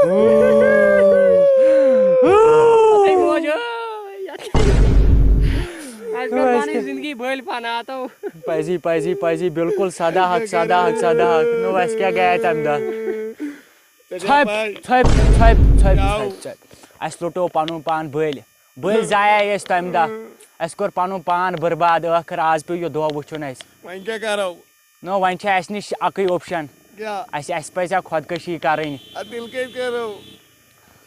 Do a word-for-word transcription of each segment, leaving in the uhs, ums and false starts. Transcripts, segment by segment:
اَسہِ کٔر پنٕنۍ زندگی بٔلۍ فنا تو۔ پزی پزی پزی بالکل سدا حق، سدا حق، سدا حق۔ نو اَسہِ کیٛاہ گٔیے تمہِ دۄہ؟ ژےٚ چھےٚ ژھۄپۍ پَے؟ ژھۄپۍ ژھۄپۍ ژھۄپۍ کیٛاہ؟ ژھۄپۍ ژھۄپۍ۔ اَسہِ لوٚٹو پنُن پان بٔلۍ۔ بٔلۍ ضایع أسۍ تمہِ دۄہ۔ اَسہِ کوٚر پنُن پان برباد، ٲخٕر آز پیوٚو یہِ دۄہ وٕچھُن اَسہِ۔ وۄنۍ کیٛاہ کرو؟ نو وۄنۍ چھِ اَسہِ نِش اَکٕے option۔ کیٛاہ؟ اَسہِ اَسہِ پَزِ ہا خۄدکٔشی کَرٕنۍ۔ اَدٕ تیٚلہِ کیٛاہ کرو؟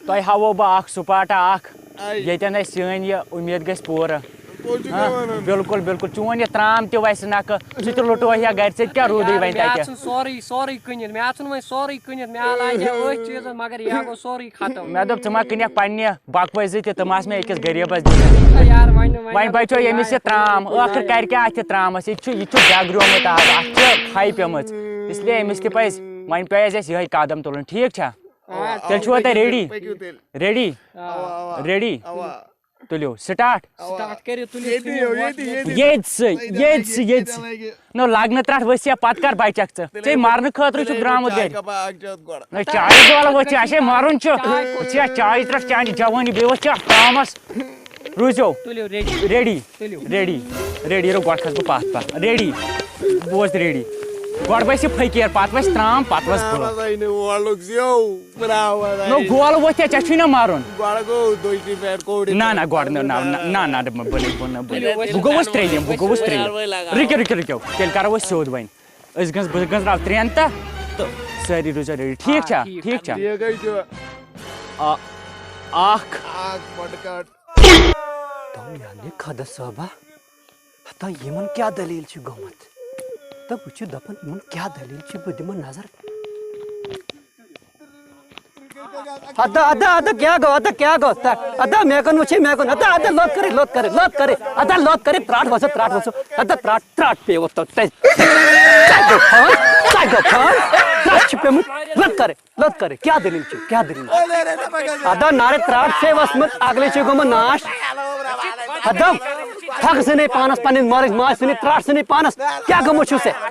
تۄہہِ ہاوو بہٕ اَکھ spot اَکھ، آے۔ ییٚتٮ۪ن اَسہِ سٲنۍ یہِ اُمید گژھِ پوٗرٕ۔ پوٚز چھُکھ ہاں، وَنان۔ بِلکُل بِلکُل۔ چون یہِ ترٛام تہِ وَسہِ نَکھٕ، سُہ تہِ لُٹوو یا گَرِ۔ ژےٚ تہِ کیٛاہ روٗدُے یار، وۄنۍ مےٚ تَتہِ؟ ژھُن سورُے، سورُے کٕنِتھ، مےٚ ژھُن وۄنۍ سورُے کٕنِتھ، مےٚ لَگہِ ہا أتھۍ چیٖزَس، مگر یہِ ہا گوٚو سورُے ختم۔ مےٚ دوٚپ، ژٕ ما کٕنکھ پننہِ بکوٲے زٕ تہِ، تِم آسہٕ مےٚ أکِس غریٖبس دِنۍ۔ یار، وۄنۍ، وۄنۍ وۄنۍ بچو ییٚمِس یہِ ترام، ٲخٕر کرِ کیٛاہ اَتھ یہِ ترامس؟ یہِ تہِ چھُ، یہِ تہِ چھُ گگریومُت آز، اَتھ چھِ پھے پیمٕژ۔ اس لیے أمِس تہِ پزِ، وۄنۍ پزِ اَسہِ یِہوٚے قدم تُلُن، ٹھیٖک چھا؟ آ، تیٚلہِ چھُوا تُہۍ پٔکِو ready؟ تیٚلہِ، پٔکِو تیٚلہِ۔ Ready؟ اوا، اوا، ready؟ اوا۔ تُلِو start۔ اوا۔ Start کٔرِو، تُلِو ییٚتی، ژھٕنِو یو، وۄٹھ ییٚتی، ییٚتہِ۔ ییٚتہِ۔ ییٚتہِ سٕے، ییٚتہِ سٕے، ییٚتہِ سٕے۔ نو، لگنہٕ ترٛٹھ ؤسۍ یا پتہٕ کر بچکھ ژٕ؟ تیٚلے ژےٚ مرنہٕ خٲطرٕ چھُکھ تیٚلے درٛامُت چاے گرِ۔ کپا اکھ چٮ۪تھ گۄڈٕ۔ نہ، چایہِ ڈولہٕ ؤژھ ژےٚ، اَسے مرُن چھُ۔ چاے ژٕ چھےٚ چایہِ ترٛٹھ، چانہِ جوٲنی بیٚیہِ ؤژھ ژےٚ اَتھ تامَس۔ روٗزِو۔ تُلِو، ready۔ Ready۔ تُلِو۔ Ready۔ Ready۔ رو گۄڈٕ کھسہٕ بہٕ پتھ پتھ۔ Ready۔ بہٕ اوسُس ready۔ گۄڈٕ وَسہِ یہِ فقیٖر، پتہٕ وَسہِ ترٛام، پتہٕ وَسہٕ بہٕ۔ ترٛامَس آیہِ نہٕ وولُک زیو۔ برابر نو، آیہِ۔ گول ووٚتھ ژےٚ، ژےٚ چھُے نہ مَرُن۔ گۄڈٕ گوٚو دۄیہِ ترٛیٚیہِ پھِرِ کوٚڑ یہِ نہ، نہ، گۄڈٕ نہ، نہ، نہ، نہ، نہ، نہ، بہٕ نہٕ، بہٕ نہٕ، بہٕ نہٕ۔ تُلِو، ؤسِو بہٕ گوٚوُس ترٛیٚیِم، بہٕ گوٚوُس ترٛیٚیِم۔ رُکِو، رُکِو، رُکِو۔ تیٚلہِ کَرو أسۍ سیوٚد وۄنۍ۔ أسۍ گٔنٛز-، بہٕ گٔنٛزراو ترٛٮ۪ن تہٕ، تہٕ سٲری روٗزیو ready۔ ٹھیٖک چھا؟ آ، ٹھیٖک، ٹھیٖک چھا؟ ٹھیٖک حظ چھُ۔ آ، اَکھ۔ اَکھ بۄٹہٕ کَٹ۔ تَو یعنی خۄدا صٲبا۔ ہتا یِمن کیٛاہ دٔلیٖل چھِ گٔمٕژ؟ تہٕ بہٕ چھُس دَپان، یِمن کیٛاہ دٔلیٖل چھِ؟ بہٕ دِمہٕ نظر۔ ہتا، ہتا، ہتا، کیٛاہ گوٚو؟ ہتا، کیٛاہ گوٚو؟ ہتا، ہتا، مےٚ کُن وٕچھے، مےٚ کُن۔ ہتا، ہتا، لوٚت کٔرِتھ، لوٚت کٔرِتھ، لوٚت کٔرِتھ۔ ہتا، لوٚت کٔرِتھ، ترٛٹھ وَسو، ترٛٹھ وَسو۔ ہتا، ترٛٹھ، ترٛٹھ پیوٕ تۄہہِ۔ تۄہہِ، تۄہہِ گوٚو فان؟ تۄہہِ گوٚو فان؟ ترٛٹھ چھِ پیوٚمُت۔ لوٚت کٔرِتھ۔ لوٚت کٔرِتھ، کیٛاہ دٔلیٖل چھِ؟ کیٛاہ دٔلیٖل چھِ؟ اَدا نارِ ترٛٹھ چھے وَسمٕژ، اَگلے چھِ گوٚمُت ناش۔ اَدا پھَکھ ژھٕنے پانَس پنٛنِس مٲلِس ماجہِ ژھٕنے، ترٛٹھ ژھٕنے پانَس۔ کیٛاہ گوٚمُت چھُ ژےٚ؟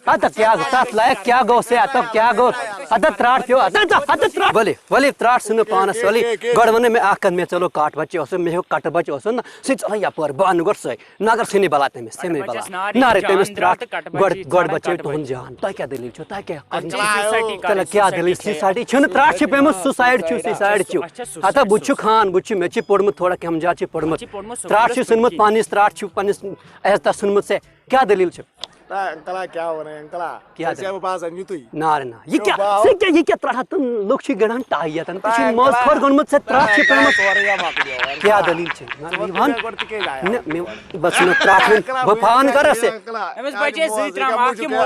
اَدا کیٛاہ گوٚو؟ تَتھ لایق کیٛاہ گوٚو ژےٚ؟ اَدا کیٛاہ گوٚو؟ اَدا ترٛٹھ پیوٚو، اَدا، اَدا، اَدا ترٛٹھ۔ ؤلِو، ؤلِو، ترٛٹھ ژھٕنو پانَس، ؤلِو۔ گۄڈٕ وَنو مےٚ اَکھ کَتھ، مےٚ ژَلو کَٹھ بَچہِ اوسُن، مےٚ ہیوٚک کَٹہٕ بَچہِ اوسُن نہ، سُہ ژَلو یَپٲرۍ، بہٕ اَنہٕ گۄڈٕ سۄے۔ نہ اگر ژھٕنہِ بَلاے تٔمِس، ژھٕنہِ بَلاے۔ نہ رٔٹۍ تٔمِس ترٛٹھ، گۄڈٕ، گۄڈٕ بَچٲیِو تُہُنٛد جان۔ تۄہہِ کیٛاہ دٔلیٖل چھو؟ تۄہہِ کیٛاہ؟ تۄہہِ کیٛاہ دٔلیٖل؟ Suicide چھِو، suicide چھِو۔ تہٕ کیٛاہ دٔلیٖل؟ Suicide چھِنہٕ ترٛٹھ چھِ پیٚمٕژ، suicide چھِو، suicide چھِو۔ ہتا بہٕ چھُ خان، بہٕ چھُ، مےٚ چھِ پوٚرمُت تھوڑا کینٛہہ زیادٕ چھِ پوٚرمُت۔ ترٛٹھ چھِ ژھٕنمٕژ پنٛنِس، ترٛٹھ چھِ پنٛنِس عزتَس ژھٕنمٕژ ژےٚ۔ کیٛاہ دٔلیٖل چھِ؟ آ، انکلا، کیٛاہ وَنان، انکلا؟ کیٛاہ ژےٚ چھےٚ دٔلیٖل؟ بہٕ باسان یُتُے۔ نارٕ نہ۔ یہِ ژےٚ کیٛاہ؟ باو۔ ژٕ کیٛاہ، یہِ کیٛاہ ترٛٹھ؟ تِم لُکھ چھِ گِنٛدان ٹاے یَتَن۔ ژےٚ چھُے آ، منٛز انکلا۔ کھۄر گوٚنمُت، ژےٚ ترٛٹھ چھِ آ، پیٚمٕژ۔ سورُے یہِ مۄکلیو، انکلا۔ کیٛاہ دٔلیٖل چھِ؟ ژٕ وَن مےٚ، مےٚ، بہٕ ژھٕنہٕ ترٛٹھ وۄنۍ، انکلا، بہٕ بہٕ پانہٕ کَرَس یہِ۔ انکلا۔ أمِس بَچے زٕے ترٛام، اَکھ یِمو۔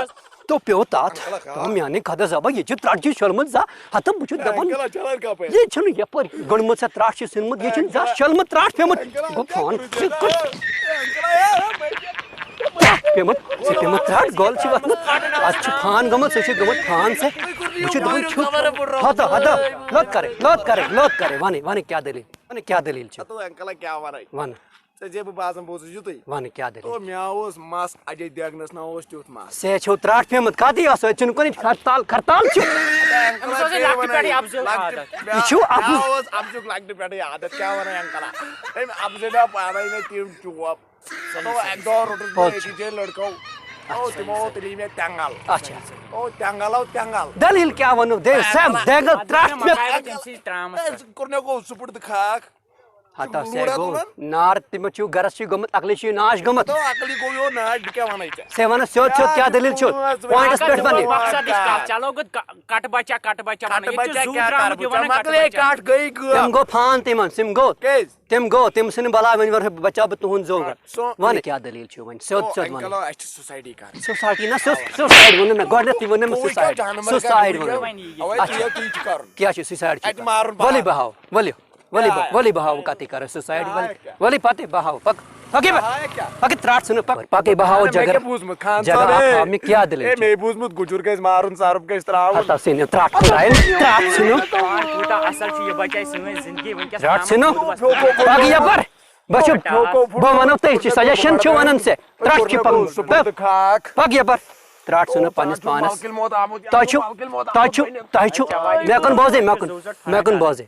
تو پیوٚو تَتھ۔ انکلا، تو میٛانہِ خۄدا زبا، یہِ چھِ ترٛٹھ چھِ شۄلمٕژ زا۔ ہَتہٕ بہٕ چھُس دَپان، انکلا، چلان کَپٲرۍ؟ یہِ چھُنہٕ یَپٲرۍ گوٚنمُت ژےٚ ترٛٹھ چھِ ژھٕنمٕژ، یہِ چھُنہٕ زا شۄلمٕژ ترٛٹھ پیٚمٕژ۔ انکلا، گوٚو فون۔ انکلا، انکلا، یارا، بہٕ ترٛٹھ پیٚمٕژ، ژےٚ پیٚمٕژ ترٛٹھ، گۄل چھِ وۄتھمٕژ، اَتھ چھُ فان گوٚمُت، ژےٚ چھُ گوٚمُت فان ژےٚ۔ بہٕ چھُس دَپان چھُ، ہَتہٕ، ہَتہٕ، لوٚت کَرے، لوٚت کَرے، لوٚت کَرے، وَنے، وَنے کیٛاہ دٔلیٖل، وَنے کیٛاہ دٔلیٖل چھِ؟ ہَتہٕ انکلا کیٛاہ وَنَے؟ وَن۔ ژےٚ زِ بہٕ باسان بہٕ اوسُس یُتُے۔ وَن کیٛاہ دٔلیٖل تو چھِ؟ مےٚ اوس مَس اَجے دیگنَس نا اوس تیُتھ مَس۔ ژےٚ چھو ترٛٹھ پیٚمٕژ، کَتٕے آسو، أسۍ چھِنہٕ کُنہِ ہڑتال، کھڑتال چھُ۔ أمِس اوس یہِ لۄکٹہِ پٮ۪ٹھٕے اَفضل عادت۔ یہِ چھُ اَفضل۔ مےٚ اوس اَمہِ جُک لۄکٹہِ پٮ۪ٹھٕے عادت، کیٛاہ وَنان انکلا؟ أمۍ اَفضل مےٚ پانَے مےٚ تِم چوب۔ سُہ گوٚو اکہِ دۄہ روٚٹُس بہٕ پوٚز چھُ۔ أکِس جایہِ لٔڑکہٕ۔ او، تِمو تُلۍ مےٚ تٮ۪نٛگل۔ اچھا۔ او، تٮ۪نٛگل، او، تٮ۪نٛگل۔ دٔلیٖل کیٛاہ وَنو؟ دٔلیٖل سم، دٮ۪نٛگل ترٛٹھ مےٚ۔ تٔمۍ سٕے ترٛامَس پٮ۪ٹھ۔ کوٚر مےٚ گوٚو سُہ پُٹ تہٕ خاک۔ ہتا سے روٗد ہا گوٚو تُلان۔ نار، تِمو چھُ گرس چھُ گوٚمُت، اکلے چھُ ناش گوٚمُت۔ تو اکلی گوٚو یور ناش، بہٕ کیٛاہ وَنَے ژےٚ؟ سے وَنہٕ سیوٚد سیوٚد کیٛاہ دٔلیٖل چھُ؟ پوینٹس پٮ۪ٹھ وَن۔ مقصد یہِ کَتھ، چلو گوٚو ک-، کَٹہٕ بَچا، کَٹہٕ بَچا وَنان۔ کَٹہٕ ییٚتہِ چھُ بَچا زوٗ کیٛاہ درٛامُت، کَرٕ بہٕ یہِ وَنان ژےٚ؟ کَٹہٕ مۄکلے بَچا۔ کَٹھ گٔے کٲم۔ تٔمۍ گوٚو فان تِمن، تِم گوٚو۔ کیٛازِ؟ تٔمۍ گوٚو، تٔمۍ سٕنٛدِ بلاے وۄنۍ وَنہٕ بہٕ، بَچاو بہٕ تُہُنٛد زوٚو۔ آ، سو وَن کیٛاہ دٔلیٖل چھِ وۄنۍ؟ سیوٚد او، سیوٚد وَن۔ انکل، اَسہِ چھِ society کَرٕنۍ۔ Society نہ، سیوٚد، suicide ووٚن نہٕ مےٚ۔ گۄڈٕنٮ۪تھٕے ووٚن نہٕ مےٚ، کوٗتاہ suicide۔ جانور چھِ۔ Suicide ووٚن مےٚ۔ اَوَے اچھا۔ ژےٚ تی چھِ کَرُن۔ کیٛاہ چھِ suicide چھِ اَتہِ کَرُن؟ مارُن ؤلِو باہہ۔ بہٕ ہاوٕ، ؤلِو۔ ؤلِو بہٕ، آ۔ ؤلِو بہٕ ہاوٕ کَتٕے کَرو suicide، آ، ؤلِو۔ کیٛاہ؟ ؤلِو پَتہٕ بہٕ ہاوٕ، پَک-، پَکے بہٕ۔ آ، کیٛاہ؟ پَکے ترٛٹھ ژھٕنو، پَک-، پَکے بہٕ ہاوٕ اَہَن، مےٚ جگہ۔ کیٛاہ بوٗزمُت؟ خان جگہ صٲب، اَکھ ہاو، مےٚ کیٛاہ دٔلیٖل اے، چھِ؟ مےٚ بوٗزمُت گُجُر گژھِ مارُن، ژَرُپ گژھِ ترٛاوُن۔ ہَتہ سِنہِ ترٛٹھ کھُلاین، ترٛٹھ ژھٕنو۔ پان کوٗتاہ اَصٕل چھُ، یہِ بَچایہِ سٲنۍ زِندگی وٕنکیٚس ترٛٹھ تامَتھ ژھٕنو۔ کوٗت وَسان۔ پَکھ یَپٲرۍ۔ بہٕ چھُس، بہٕ وَنو تۄہہِ، یہِ چھِ suggestion چھِ وَنان ژےٚ۔ ترٛٹھ چھِ پَکُن۔ سُہ پَتہٕ خاک۔ پَکھ یَپٲرۍ۔ ترٛٹھ ژھٕنُن پننِس پانس۔ تۄہہِ چھُ، تۄہہِ چھُ، تۄہہِ چھُ، مےٚ کُن بوزے، مےٚ کُن، مےٚ کُن بوزے۔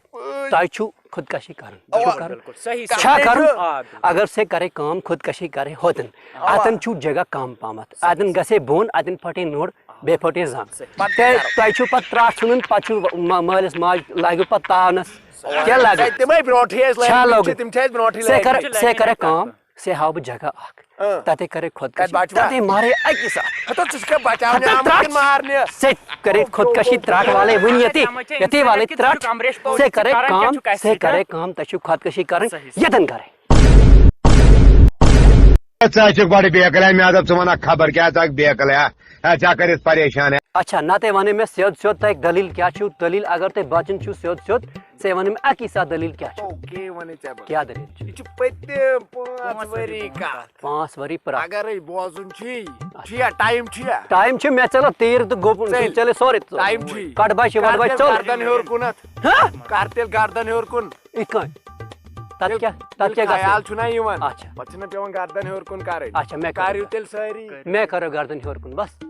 تۄہہِ چھُ خودکشی کرٕنۍ۔ چھُ کرُن۔ چھا کرُن؟ آ، بِلکُل۔ اگر ژےٚ کرے کٲم، خودکشی کرے ہوتن، اتن چھُ جگہ کم پہمتھ، اتن گژھے بۄن، اتن پھٹے نوٚر، بیٚیہِ پھٹے زنگ۔ تۄہہِ چھُو پتہٕ ترٛٹھ ژھٕنُن، پتہٕ چھُو ما-، مٲلِس ماجہِ لگیو پتہٕ تاونس۔ کیٛاہ لگہِ؟ تِمے برونٹھٕے ٲسۍ چھا لٲگمٕتۍ، لوگمُت؟ تِم چھِ اَسہِ برونٹھٕے ژےٚ لٲگمٕتۍ۔ کر-، ژےٚ کرے کٲم، ژےٚ ہاوٕ بہٕ جگہ اکھ۔ اۭں۔ تتے کرے خودکشی۔ تتے مارے اکی ساتھ۔ ہتو، ژٕ چھُکھ بچاونہِ ہتو آمُت ترٛٹھ۔ کِنہٕ مارنہِ؟ ژےٚ کرے خودکشی ترٛٹھ والے وٕنۍ ییٚتی، ییٚتی والے ترٛٹھ۔ ژےٚ کرے کٲم، ژےٚ کرے کٲم، تَتہِ چھُ خۄدکٔشی کَرٕنۍ۔ ییٚتٮ۪ن کرے۔ ژٕ ہا چھُکھ بڑٕ بیقل، ہے، مےٚ دوٚپ ژٕ وَنکھ خبر کیٛاہ، ژٕ آکھ بیقل، ہے۔ ہے، ژےٚ کٔرِتھ پریشان، ہے۔ اچھا، نتہٕ وَنہٕ مےٚ سیوٚد سیوٚد، تۄہہِ دٔلیٖل کیٛاہ چھُو؟ دٔلیٖل اگر تۄہہِ بچُن چھُو سیوٚد سیوٚد، ژےٚ وَنہٕ مےٚ اَکی ساتھ دٔلیٖل کیٛاہ چھُو؟ اوکے، وَنے ژےٚ بہٕ۔ کیٛاہ دٔلیٖل چھِ؟ یہِ چھُ پٔتِم پانٛژھ ؤری کَتھ۔ پانٛژھ ؤری پرٛا۔ اگرے بوزُن چھُے، اچھا۔ چھُیا، ٹایم چھُیا؟ ٹایم چھُ، مےٚ ژَلو تیٖر تہٕ گوٚب، ژَلہِ۔ ژَلہِ سورُے۔ ٹایم چھُے۔ کَڑ بچہِ، وَڑ کَر بچہِ، تیٚلہِ ژوٚل۔ گردن ہیوٚر کُنَتھ۔ ہہ؟ کَر تیٚلہِ گردن ہیوٚر کُن۔ یِتھ کٔنۍ۔ تَتھ ییٚلہِ، کیٛاہ، تَتھ ییٚلہِ کیٛاہ گژھِ؟ خیال چھُنہ یِوان۔ اچھا۔ پَتہٕ چھِنہ پٮ۪وان گردن ہیوٚر کُن کَرٕنۍ۔ اچھا، مےٚ کَر کَرو یہِ تیٚلہِ سٲری۔ مےٚ کَرو گردن ہیوٚر کُن، بَس۔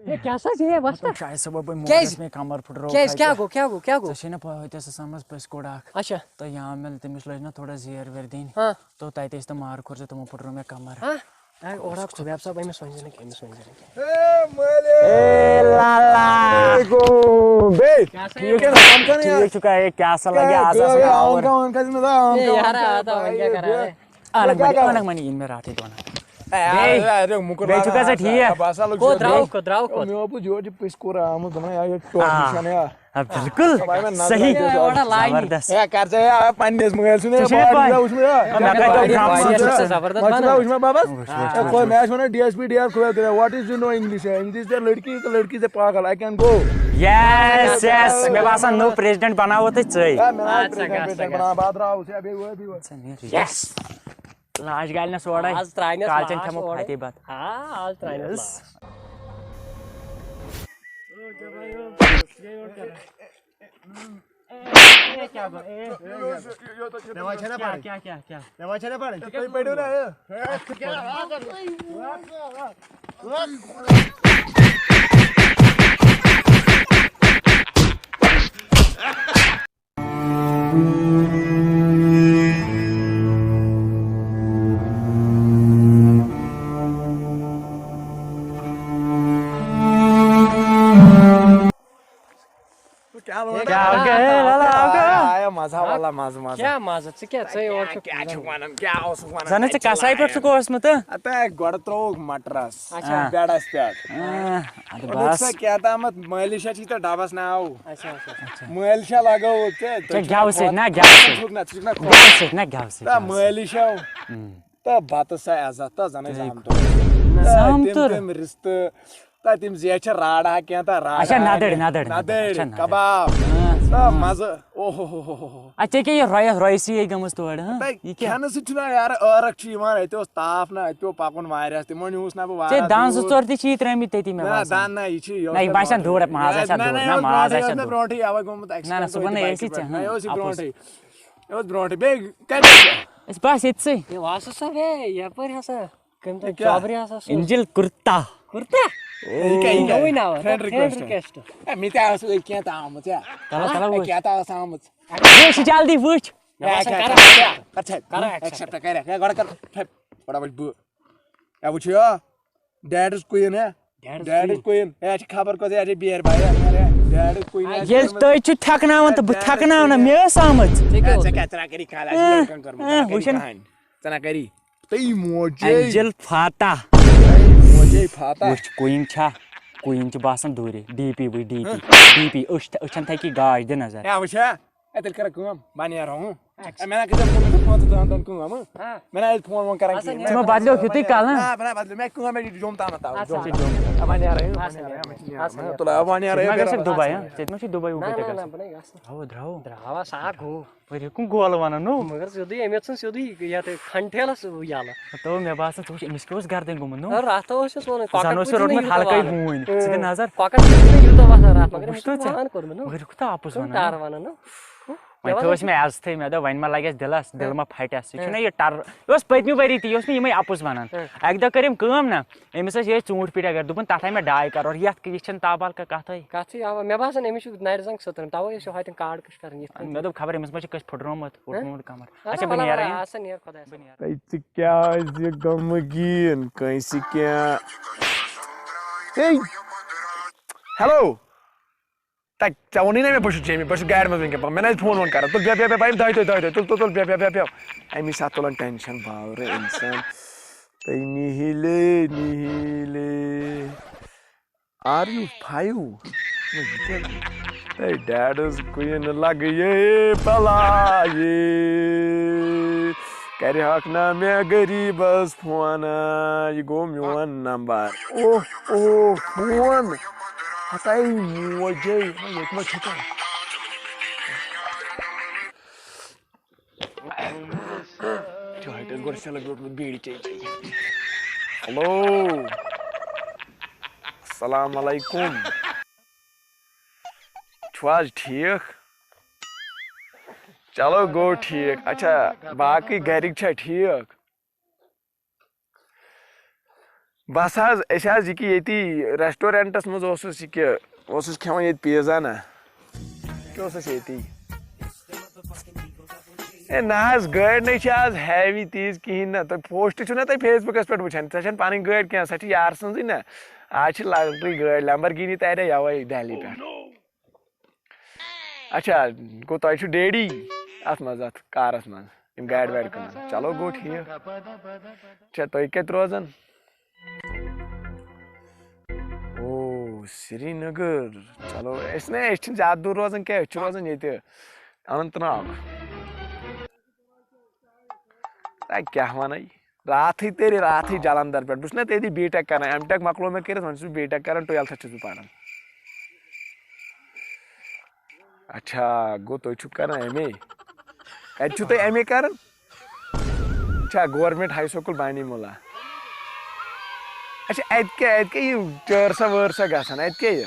ہے، کیٛاہ سا چھِ یہِ وۄستہٕ؟ شاید صٲب، بہٕ کیٛازِ؟ موجود مےٚ کمر پھٕٹرٲو کیٛازِ؟ کھَے کیٛاہ تہٕ۔ گوٚو؟ کیٛاہ گوٚو؟ کیٛاہ گوٚو؟ ژےٚ چھے نہ پَے، ہوٚتہِ ٲسٕس آمٕژ پٔژھۍ کوٗر اَکھ۔ اچھا۔ تہٕ یہِ آو مےٚ، تٔمِس لٔج نہ تھوڑا زیر ویر دِنۍ۔ ہاں۔ تہٕ تَتہِ ٲسۍ تِم مار کھوٚر زٕ، تِمو پھٕٹرٲو مےٚ کمر۔ ہاں؟ ہے، اورٕ آو خُبیب صٲب، أمِس ؤنۍ زِ نہٕ کینٛہہ، أمِس ؤنۍ زِ نہٕ کینٛہہ۔ اے مٲلِک۔ اے لالا۔ علیکم۔ بیٚیہِ؟ کیٛاہ سا ٹھیٖک یہِ چھُ؟ ٹھیٖک چھُکھا؟ ہے، کیٛاہ سا لگہِ آز آسان آوُر؟ ہے، یارٕ، آ، تہٕ وۄنۍ کیٛاہ کران؟ ہے، اَنکھ مٔنی، اَنکھ مٔنی، یِن مےٚ راتھٕے دۄن ہَتَن۔ ہے، ہے، ہے، مُکُر کوٚت بنان درٛاوُکھ، ہسا۔ کوٚت درٛاوُکھ، کوٚت درٛاوُکھ، کوٚت؟ مےٚ اوس یورٕ یہِ پٔژھۍ کوٗر آمُت، دوٚپُن، ہے، یہِ ٹوٹھ آ۔ نِشان، ہے۔ آ، بِلکُل۔ دَپان، ہے، مےٚ نظر صحیح۔ لگٲیِو۔ زبردست۔ ہے، کر ژٕ، ہے، پننِس مٲلۍ سُنٛد، ہے، ژےٚ چھےٚ نہٕ باڈی پَے؟ چھا وٕچھمُت، ہے؟ مےٚ کَتہِ آو برٛونٛہہ مےٚ چھُ سُہ زبردست مےٚ چھُ بَنان۔ وٕچھمُت، بَبَس۔ وٕچھ، وٕچھ، ہے، وٕچھ۔ مےٚ آسہِ وَنان، D S P, D R خۄدا دِنہ، what is you know English؟ English سے لڑکی تو لڑکی سے پاگل، I can go۔ Yes, yes، مےٚ باسان نوٚو president بناوو تہٕ ژٕے۔ ہے، مےٚ آسہِ اَدٕ سا، president، گژھ سا، president گژھ۔ بناوان، بہٕ ہا درٛاوُس، ہے، بیٚیہِ وٲتۍ، بیٚیہِ وٲتۍ۔ Yes۔ لاش گالہِ نس اورے۔ آز ترٛاینس کالچن لاش کھٮ۪مو اورے۔ فاتح بتہٕ۔ آ، آز ترٛاینس یس۔ لاش۔ اے، کیٛاہ گوٚو؟ اے، نٮ۪ماز چھےٚ نا پرٕنۍ؟ کیٛاہ، کیٛاہ، کیٛاہ؟ نٮ۪ماز چھےٚ نا پرٕنۍ؟ تُہۍ پٔرِو نا، اے۔ کیٛاہ وَنان؟ کیٛاہ گٔے؟ آیا، آیا مزٕ، ہا، واللہ مزٕ، مزٕ۔ کیٛاہ مزٕ؟ ژٕ کیٛاہ، ژٕے اورٕ چھُکھ کیٛاہ چھُکھ وَنان؟ کیٛاہ اوسُکھ وَنان؟ زَنہٕ ژٕ کَسایہِ پٮ۪ٹھ چھُکھ اوسمُت، ہہ؟ ہتا گۄڈٕ ترٛووُکھ مَٹرَس آ۔ بٮ۪ڈَس پٮ۪ٹھ۔ آ، اَدٕ تُلُکھ بَس۔ سا کیٛاہ تامَتھ مٲلِش چھِ تہٕ ڈَبَس ناو۔ اچھا، اچھا۔ مٲلِشا لگٲوُکھ ژےٚ، ژےٚ چھُکھ گٮ۪وٕ سۭتۍ کھوژان۔ نہ، گٮ۪وٕ سۭتۍ۔ ژٕ چھُکھ نہ، ژٕ چھُکھ نہ کھوژان۔ گٮ۪وٕ سۭتۍ نہ، گٮ۪وٕ سۭتۍ، تہٕ گٮ۪وٕ سۭتۍ۔ مٲلِشو۔ ہُم۔ تہٕ بَتہٕ سا عزت تہٕ زَنَے تہٕ زامتُر۔ تہٕ زامتُر۔ تِم، تِم رِستہٕ، تہٕ تِم زیچھِ راڑا کینٛہہ تہٕ راڑا اچھا، نَدٕرۍ، کینٛہہ۔ نَدٕرۍ، نَدٕرۍ، اچھا، نَدٕرۍ۔ کباب۔ اۭں، تہٕ اۭں۔ مَزٕ۔ اوہ ہو ہو ہو ہو۔ اَدٕ ژےٚ کیٛاہ یہِ رۄیَس، رۄیہِ سٕے گٔمٕژ تورٕ، ہاں؟ تہٕ یہِ کیٛاہ؟ کھٮ۪نہٕ سۭتۍ چھُنہ یارٕ عٲرَق چھِ یِوان، اَتہِ اوس تاپھ نہ، اَتہِ پیوٚو پَکُن واریاہَس، تِمو نیوٗس نہ بہٕ ژےٚ واریاہ دَنٛد زٕ دوٗر۔ ژور تہِ چھی ترٛٲمٕتۍ تٔتی مےٚ نہ، باسان۔ دَنٛد نہ، یہِ چھِ یہِ اوس نہ، یہِ مےٚ باسان برونٛٹھٕے۔ دوٗر، ماز یہِ آسہِ ہا نہ، دوٗر، نہ، نہ، یہِ اوس ماز برونٛٹھٕے، آسہِ ہا یہِ اوس مےٚ دوٗر۔ برونٛٹھٕے، اَوَے گوٚمُت نہ، نہ، accident صُبحن توتہِ ہے أسی bike ژےٚ، پٮ۪ٹھ۔ ہاں، نہ، یہِ اوس یہِ اَپُز۔ برونٛٹھٕے۔ یہِ اوس برونٛٹھٕے۔ بیٚیہِ کَتہِ اوس یہِ؟ أسۍ بَس ییٚتہِ سٕے۔ ہے، واسہٕ سا، ہے، یَپٲرۍ ہسا، کٔمۍ تام یہِ کیٛاہ؟ چابرِ ہسا سُہ۔ اِنجِل کُرتا۔ کُرتا؟ یہِ کیٛاہ، یہِ کیٛاہ؟ نوٚوُے ناو، friend friend request۔ request۔ ہے، مےٚ تہِ آسہٕ أکۍ کینٛہہ تام آمٕژ، ہے۔ تَلہ، تَلہ، ہے، وٕچھ۔ کینٛہہ تام آسہٕ آمٕژ۔ وٕچھ، جلدی وٕچھ۔ مےٚ باسان، ہے، کَرٕ کیٛاہ، accept۔ کَرٕ accept۔ کَرٕ accept۔ Accept کَرٕ، ہے، گۄڈٕ کَر، ہے، گۄڈٕ وٕچھ بہٕ۔ ہے، وٕچھ یہِ۔ Dad is queen، Hai? Dad is Dad is queen۔ queen۔ ہے، اَسہِ چھِ خبر کۄس، ہے، اَسہِ چھِ بیر بھائی، ہے، Dad is queen، ہے، اَسہِ ییٚلہِ چھِ تُہۍ چھِو تھٮ۪کناوان تہٕ بہٕ Dad is تھٮ۪کناوٕ نہ، queen۔ مےٚ ٲس آمٕژ۔ ژےٚ کیٛاہ ہے، اوس؟ ژےٚ کیٛاہ، ژٕ نہ کٔری خیال، اَسہِ چھِ اۭں، لٔڑکَن کٔرمٕژ، ژٕ اۭں، نہ کٔری وٕچھُن۔ کٕہٕنۍ۔ ژٕ نہ کٔری۔ تٔی موجے۔ اَنجِل فاتح۔ تٔی موجے فاتح۔ وٕچھ، queen چھا؟ Queen چھِ باسان دوٗرِ۔ ڈی پی وٕچھ، ڈی پی۔ ہہ۔ ڈی پی، أچھ، أچھَن تھَکی گاش، دِ نظر۔ ہے، وٕچھ، ہے۔ ہے، تیٚلہِ کَرٕ کٲم، بہٕ نیرٕ، ہُہ۔ اے، مےٚ نا کٔرۍزیو فون، مےٚ چھِ پانٛژَن دَہَن دۄہن کٲم، ہاں؟ ہاں۔ مےٚ نا ٲسۍ فون وون کران کِہیٖنۍ۔ ژٕ ما بدلیوکھ یُتُے کَلہٕ، ہاں؟ نہ، بہٕ نا بدلیو، مےٚ کٲم، مےٚ چھِ جوٚم تام تاو، اَدٕ سا، جوٚم۔ اَدٕ سا۔ اَدٕ سا، نیرو، اَدٕ سا، نیرو۔ اَوا، نیرو، ژٕ ما نیرو۔ گژھکھ دُبے، ہاں؟ ژےٚ تہِ ما چھُے دُبے وُبے نہ، نہ، تَتہِ نہ، گژھُن؟ بہٕ نے گژھٕ نہٕ۔ اَوا، درٛاو۔ درٛاو، سا گوٚو۔ وۄنۍ یہِ کُن گول وَنان، نو؟ مگر سیوٚدُے، أمۍ ہیوٚت ژھٕن سیوٚدُے یَتھ کھنٛڈ ٹھیلَس یَلہٕ۔ تو مےٚ باسان، ژٕ وٕچھ، أمِس کیٛاہ اوس گردَنۍ گوٚمُت، نو؟ اَدٕ راتھ اوس اَسہِ ووٚنمُت، کۄکَر زَن اوس یہِ پوٗتۍ چھِنہٕ روٚٹمُت یوٗتاہ ہلکَے وَسان۔ ہوٗنۍ۔ ژٕ تہِ اۭں۔ نظر۔ کۄکَر پوٗتۍ چھِنہٕ یوٗتاہ وَسان راتھ، مگر أمِس وٕچھتو چھُ ژےٚ؟ وَہَن کوٚرمُت، نو؟ مگر یہِ کوٗتاہ اَپُز کٕم وَنان۔ ٹار وَنان، نو؟ وۄنۍ تھٲو اَسہِ مےٚ عزتھٕے، مےٚ دوٚپ، وۄنۍ ما لَگٮ۪س دِلَس، دِل ہہ۔ ما پھَٹٮ۪س۔ یہِ ہہ۔ چھُنہ یہِ ٹَر-، یہِ اوس پٔتمہِ ؤری تہِ، یہِ اوس مےٚ یِمَے اَپُز وَنان۔ ہہ۔ اَکہِ دۄہ کٔر أمۍ کٲم نہ، أمِس ٲسۍ یِہوٚے ژوٗنٛٹھۍ پیٖٹۍ اگر، دوٚپُن، تَتھ آے مےٚ ڈاے کَرور، یَتھ یہِ چھَنہٕ تابالکہ کَتھٕے۔ کَتھٕے، اَوا، مےٚ باسان، أمِس چھُ نَرِ زنٛگ سٔترٕم، تَوَے ٲسِو ہۄتٮ۪ن کاڈ کٔش کَران یِتھ کٔنۍ۔ مےٚ دوٚپ، خبر أمِس ما چھِ کٲنٛسہِ پھٕٹرومُت، ہہ؟ ووٚٹمُت کَمر۔ اَدٕ اچھا، بہٕ وَلہٕ، نیرٕ وَلہٕ، یہِ۔ اَدٕ سا نیر خۄدایَس حوالہٕ۔ ہے، ژٕ کیٛازِ غمگیٖن کٲنٛسہِ کینٛہہ؟ ہے، ہیلو۔ تَتہِ ژےٚ ووٚنُے نہ مےٚ، بہٕ چھُس جیٚمہِ، بہٕ چھُس گاڑِ منٛز وٕنکیٚن پَکان۔ مےٚ نہ ٲسۍ فون وون کَران۔ تُل بیٚہہ، بیٚہہ، بیٚہہ، بیٚہہ، یِم دۄہہِ، دۄہہِ، دۄہہِ، دۄہہِ، تُل، تُل، تُل، بیٚہہ، بیٚہہ، بیٚہہ، بیٚہہ۔ اَمی ساتہٕ تُلان ٹٮ۪نشَن باورٕ اِنسان۔ تُہۍ نِہِلے، نِہِلے۔ Are you five? ہے، ڈیڈَس گوٚو یہِ نہٕ لَگہٕ یے بَلایے۔ کَرِ ہاکھ نہ مےٚ غریٖبَس فون، یہِ گوٚو میون نمبر۔ اوہ، اوہ، فون۔ ہتاے موجے، ییٚتہِ ما چھُ تۄہہِ؟ چاے تہِ ٲس گۄڈٕ سٮ۪لٕب روٚٹمُت، بیٖڑِ چے چے۔ ہیلو۔ السلام علیکم۔ چھُو حظ ٹھیٖک؟ چلو گوٚو ٹھیٖک۔ اچھا، باقٕے گرِکۍ چھا ٹھیٖک؟ بس حظ، أسۍ حظ یہِ کہِ ییٚتی restaurantس منٛز اوسُس یہِ کہِ، اوسُس کھٮ۪وان ییٚتہِ pizza نا۔ کیٛاہ اوسُس ییٚتی؟ ہے نہ حظ، گٲڑۍ نَے چھِ آز heavy تیٖژ کِہیٖنۍ نہ۔ تُہۍ post چھِو نہ تُہۍ Facebookس پٮ۪ٹھ وٕچھان، سۄ چھَنہٕ پَنٕنۍ گٲڑۍ کینٛہہ، سۄ چھِ یارٕ سٕنٛزٕے نہ۔ آز چھِ luxury گٲڑۍ، Lamborghini تہِ اَرے یَوَے دہلی پٮ۪ٹھ۔ اچھا، گوٚو تۄہہِ چھُو daddy اَتھ منٛز، اَتھ کارَس منٛز، یِم گاڑِ واڑِ کٕنان۔ چلو گوٚو ٹھیٖک۔ اچھا، تُہۍ کَتہِ روزان؟ او، سرینگر۔ چلو، أسۍ نہ، أسۍ چھِنہٕ زیادٕ دوٗر روزان کینٛہہ، أسۍ چھِ روزان ییٚتہِ اننت ناگ۔ تۄہہِ کیٛاہ وَنَے؟ راتھٕے تیٚلہِ، راتھٕے جلندر پٮ۪ٹھ۔ بہٕ چھُس نہ تیٚلی B.Tech کران، M.Tech مۄکلوو مےٚ کٔرِتھ، وۄنۍ چھُس بہٕ B.Tech کران، twelfthس چھُس بہٕ پران۔ اچھا، گوٚو تُہۍ چھِو کران M.A۔ کتہِ چھِو تُہۍ M.A کران؟ اچھا، Government High School بانی مولا۔ اچھا، اتہِ کیٛاہ، اتہِ کیٛاہ یہِ چٲرسا وٲرسا گژھان، اتہِ کیٛاہ یہِ؟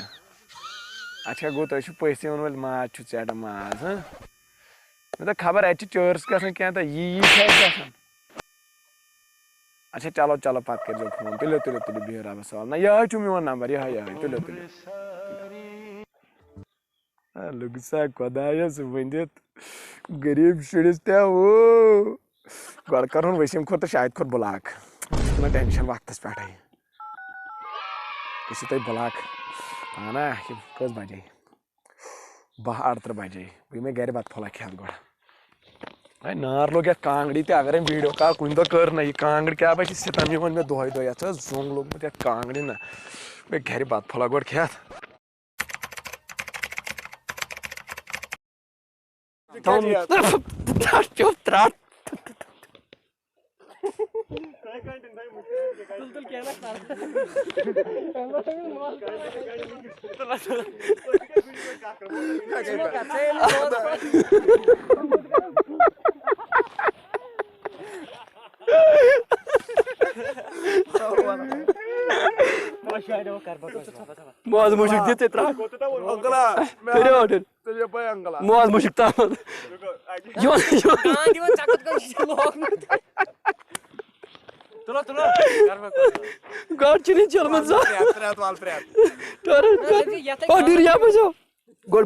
اچھا، گوٚو تُہۍ چھِو پٔژھۍ یِوان وٲلۍ، ماز چھُ ژیٹان ماز، ہاں؟ مےٚ دوٚپ خبر اتہِ چھِ چٲرس گژھان کینٛہہ تہٕ یی یی چھِ اتہِ گژھان۔ اچھا، چلو، چلو، پتہٕ کٔرۍزیو فون۔ تُلِو، تُلِو، تُلِو، بِہِو رۄبس حوالہٕ۔ نہ، یِہوٚے چھُ میون نمبر، یِہوٚے، یِہوٚے، تُلِو، تُلِو۔ آ، لوٚگ سا خۄدایَس ؤنِتھ، غریٖب شُرِس تہِ، او۔ گۄڈٕ کَرہون ؤسیٖم کھۄر تہٕ شاہد کھۄر block۔ ژٕ تُلان tension وقتَس پٮ۪ٹھَے۔ گٔژھِو تُہۍ block۔ اَہَنا، یِم کٔژ بَجے؟ باہ اَرتٕرٛہ بَجے۔ بہٕ یِمَے گَرِ بَتہٕ پھوٚلہ کھٮ۪تھ گۄڈٕ۔ ہے، نار لوٚگ یَتھ کانٛگرِ تہِ، اگر أمۍ video call کُنہِ دۄہ کٔر نہ، یہِ کانٛگٕر کیٛاہ بَسہِ سِتَم یِوان مےٚ دۄہَے دۄہَے، یَتھ ٲس زوٚنٛگ لوٚگمُت یَتھ کانٛگرِ نہ۔ مےٚ گَرِ بَتہٕ پھوٚلہ گۄڈٕ کھٮ۪تھ۔ تھاو۔ چُپ ترٛٹھ۔ موز مُشُک دِتھ ژےٚ ترٛٹھ۔ کٔرِو order۔ ژےٚ چھےٚ پَے uncle آ۔ موز مُشُک تامَتھ۔ یِوان، یِوان۔ تُلو، تُلو۔ گۄڈٕ چھُنہٕ یہِ چلمُت زانٛہہ۔ پرٛٮ۪تھ، پرٛٮ۪تھ، وَل پرٛٮ۪تھ۔ ٹٲرٕن۔ او، ڈُریا بَچو۔ گۄڈٕ